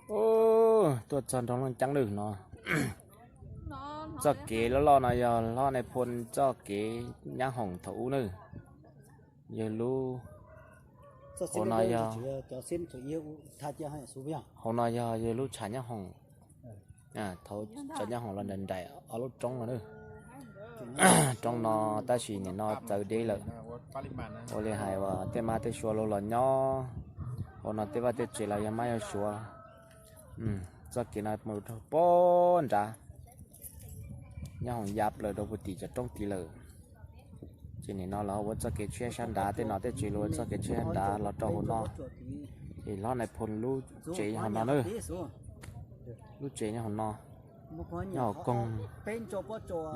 Tuaj txog nroog Looj Ceeb lawm no. Txoj kev loj loj no yog hlob Nais Phoo txoj kev nyab hoom thaum ub nawb. Yog lub, hauv no yog, hauv no yog yog lub tshav nyab hoom. Thaum tshav nyab hoom los nraim nraim ob lub roob no nawb. Roob no tab sis nim no txawv deb lawm. Ua li hais uas tej mab tej suav los los nyob hauv no, tej vaj tej tsev los yog mab yog suav. Txoj kev no mus rau pem nrad, nyab hoom ya plaws rau puag tim cov roob tid lawm. Ces nim no los ua txoj kev tshiab sab nrad, tej nom tej tswv los ua txoj kev tshiab sab nrad los rau hauv no. Ces hlob Nais Phoo lub tsev nyob hauv no nawb. Lub tsev nyob hauv no, nyob hauv koog,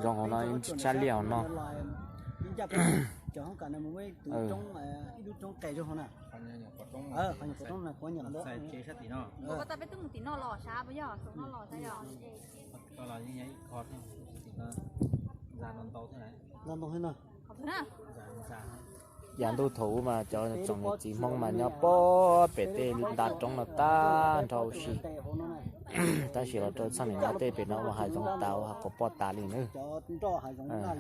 zoo hauv no, ib sab liaj hauv no. Yav ntuj thaum ub mas cov tsoom niam txiv Hmoob mas nyob puag pem tej nta roob no tag nrho huv si. Tab sis los rau txog nim no tej pem no ua hav zoov tas, ua hav quav poj tas li nawb.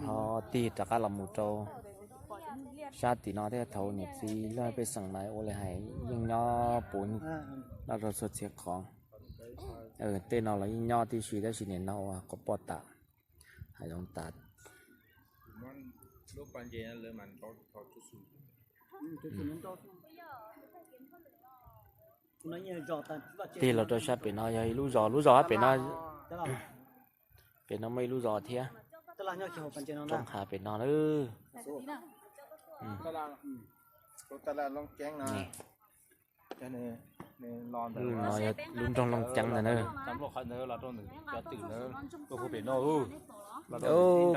Ho tig rov qab los mus rau sab tim no thiab, thaum niam txiv lawv pej xeem mas ua li hais yeej nyob puv noj rau txhua txhia qhov. Tej no los yeej nyob tib si tab sis nim no ua quav poj tas, hav zoov tas. Tig los rau sab pem no yog ib lub zos, lub zos pem no, pem no muaj ib lub zos thiab. Roob hav pem no lawm. No yog lub nroog Looj Ceeb ntag na.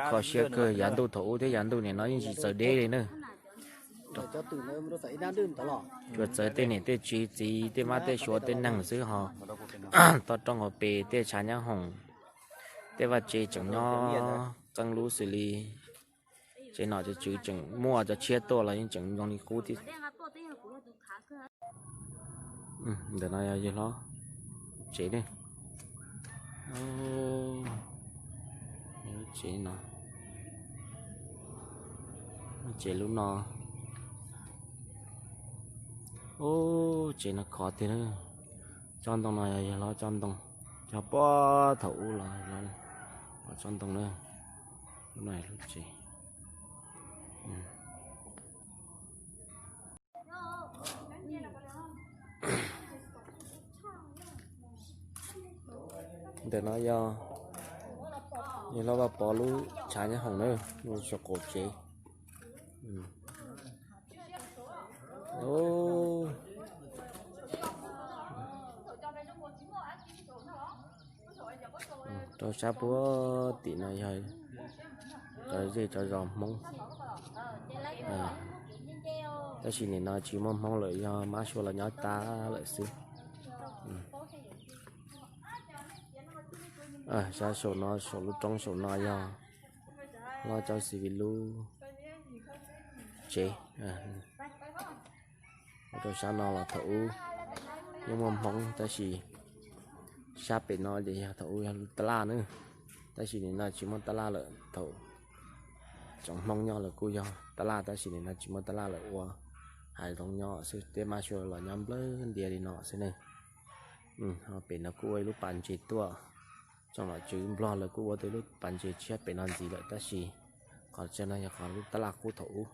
Kho siab kawg, yav ntuj thaum ub thiab yav ntuj nim no yeej tsis txawv deb li na. Tsuas txawv tej niam tej txiv, tej mab tej suav tej neeg xwb ho. Toj roob hauv pes tej tshav nyab hoom, tej vaj tsev tseem nyob qeeb lub xws li tsev nom tsev tswv tseem muaj cov tshiab tuaj los yeej tseem zoo li qub thiab. Ntawm no yog yawg hlob tsev ne. Tsev no, tsev lub no. Ub, tsev no khov tiag na. Tsob ntoo no yog yawg hlob tsob ntoo, cog puag thaum ub los los tsob ntoo na. Lub no lub tsev. Ntawm no yog yawg hlob Vaj Pov lub tshav nyab hoom na, lub saum qaum tsev. Rau sab puag tim no yog cov zej cov zos Hmoob, tab sis nim no tsis muaj Hmoob lawm, yog mab suav los nyob tag lawm xwb. Sab saum no, saum lub roob saum no yog hlob Tsab Xis Vis lub tsev. Rau sab no los thaum ub yeej muaj Hmoob tab sis sab pem no ces yog thaum ub yog lub tab laj na, tab sis nim no tsis muaj tab laj lawm. Thaum tsoom Hmoob nyob lawm kuj yog tab laj tab sis nim no tsis muaj tab laj lawm, ua hav zoov nyob xwb, tej mab suav los nyob nplawg ntiav li no xwb ne. Ho pem no kuj ua ib lub pas ntses tuaj, tsoom nom tswv Nplog lawv kuj ua tau ib lub pas ntses tshiab pem no ntxiv lawm tab sis qhov tsawg no yog qhov lub tab laj qub thaum ub.